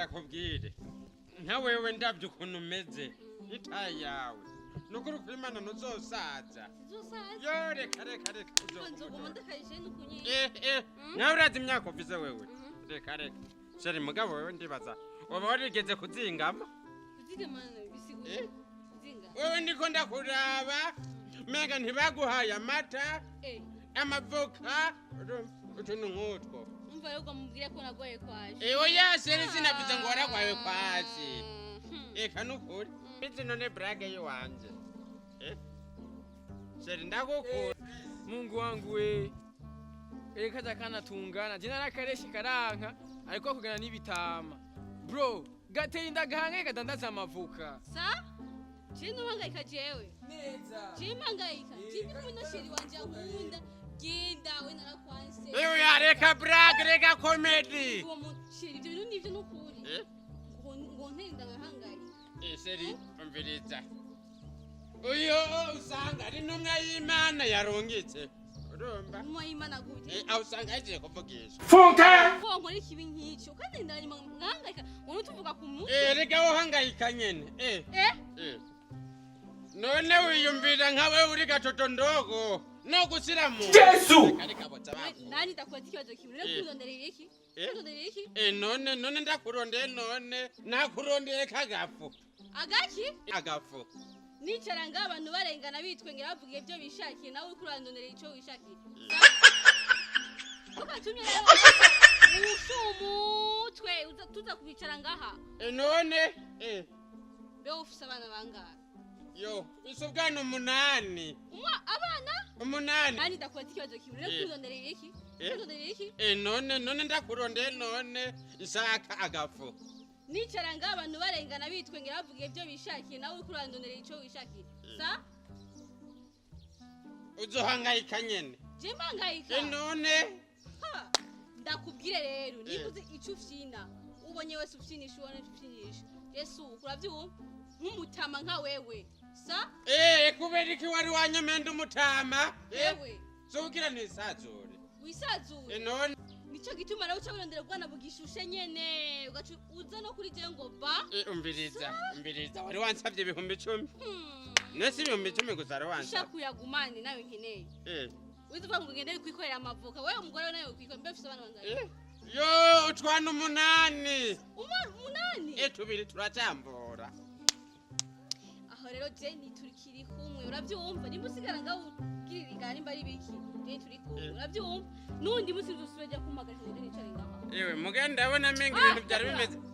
Ndakubwire, nka wewe ndabye ukuntu umeze, itaye yawe, nukuri kw'Imana ntuzosaza. Uzosaza? Yo, reka, reka, reka. Nzoguma ndakayije nukunye. Nawe urazi imyaka ufise wewe? Reka, reka, chéri. Mugabo wewe ndibaza uba warigeze kuzingama. Kuzigamana bisigura? Eh? Kuzinga? Wewe ndiko ndakuraba, menga ntibaguhaye amata, amavoka, utuntu nk'utwo. Umva rero, ukamubwira ko nagwaye kwaje. Oya chéri, sinavuze ngo waragwaye kwasi. Eka nukuri bizi. None blague yiwanje. Chéri, ndagukunda. Mungu wangu we, reka kana tungana je narakareshe karanka, ariko kugana n'ibitama bro gatera inda gahangaye kadandaza amavuka. Sa je nuhangayika jewe? Neza. Je mpangayika? Je ndi kumwe na chéri wanje ankunda. Genda we, narakwanse. Oya, reka blague, reka comédie. Uwo muntu chéri, ibyo bintu nivyo nukuri. Ngo ntera inda nkahangayika? Chéri, umviriza, uyo usanga ari intumwa y'Imana yarungitse, urumva? Intumwa y'Imana gute? Aho usanga yagiye kuvugisha. Ko nkora ikibi nk'icyo kandi ndanyuma nkahangayika ngo nutuvuga ku mutwe? Reka wohangayika nyene. None wiyumvira nkawe uri gatoto ndogo no gushyira mu Yesu! Reka botsa baku. Nani, ndakubaza ikibazo kimwe rero. Kurondera iki? Kurondera iki? None ndakurondeye, none nakurondeye kagafu. Agaki? Agafu. Nicara ngaho abantu barengana bitwengera bavuga ibyo bishakiye, nawe uriko urandondera ico wishakiye. Tukatumye rero ushumutwe tuza kwicara ngaha. None Mbe ufise abana bangahe? Yo, ise ubwana 8. Umwa abana? 8. Nani, ndakubaza ikibazo kimwe rero. Kurondera iki? Kurondera iki? None ndakurondeye, none nshaka agafu. Nicara ngaho abantu barengana bitwengera bavuga ibyo bishakiye, nawe uriko urandondera ico wishakiye. Sa Uzohangayika nyene. Je mpangayika? None Ha! Ndakubwire rero, niba uzi ico ufyina, ubonye wese ufyinisha, ubonye ufyinisha yesu, uravyumva nk'umutama nka wewe sa. Kubera iki wari wanyemenda umutama? Wewe. Zubwira ntisazure. Wisazure. None Nico gituma rero uca wirondera ubwana bugishushe nyene, ugaca uza no kuri jewe ngo ba. Umviriza, umviriza, wari wansavye 10.000. Nese 10.000 gusa wari wansavye? Ushaka uyagumane nawe nkeneye. Wize uvuga ngo ugende kwikorera amavoka, wewe umugore we nawe kwikorera. Mbe ufise abana bangahe? Yo, utwana 8. 8? Tubiri turacambura. Aho rero je ntiturikiri kumwe, uravyumva? Nimba usigara ngaho ugirira ingana, nimba ari biki, je turi kumwe. Uravyumva, n'undi musi nzosubira jya kumpagarisha ngo nje nicare ngaha. Ewe, mugenda ndabona menga Ah, ibintu byari ndakura. bimeze.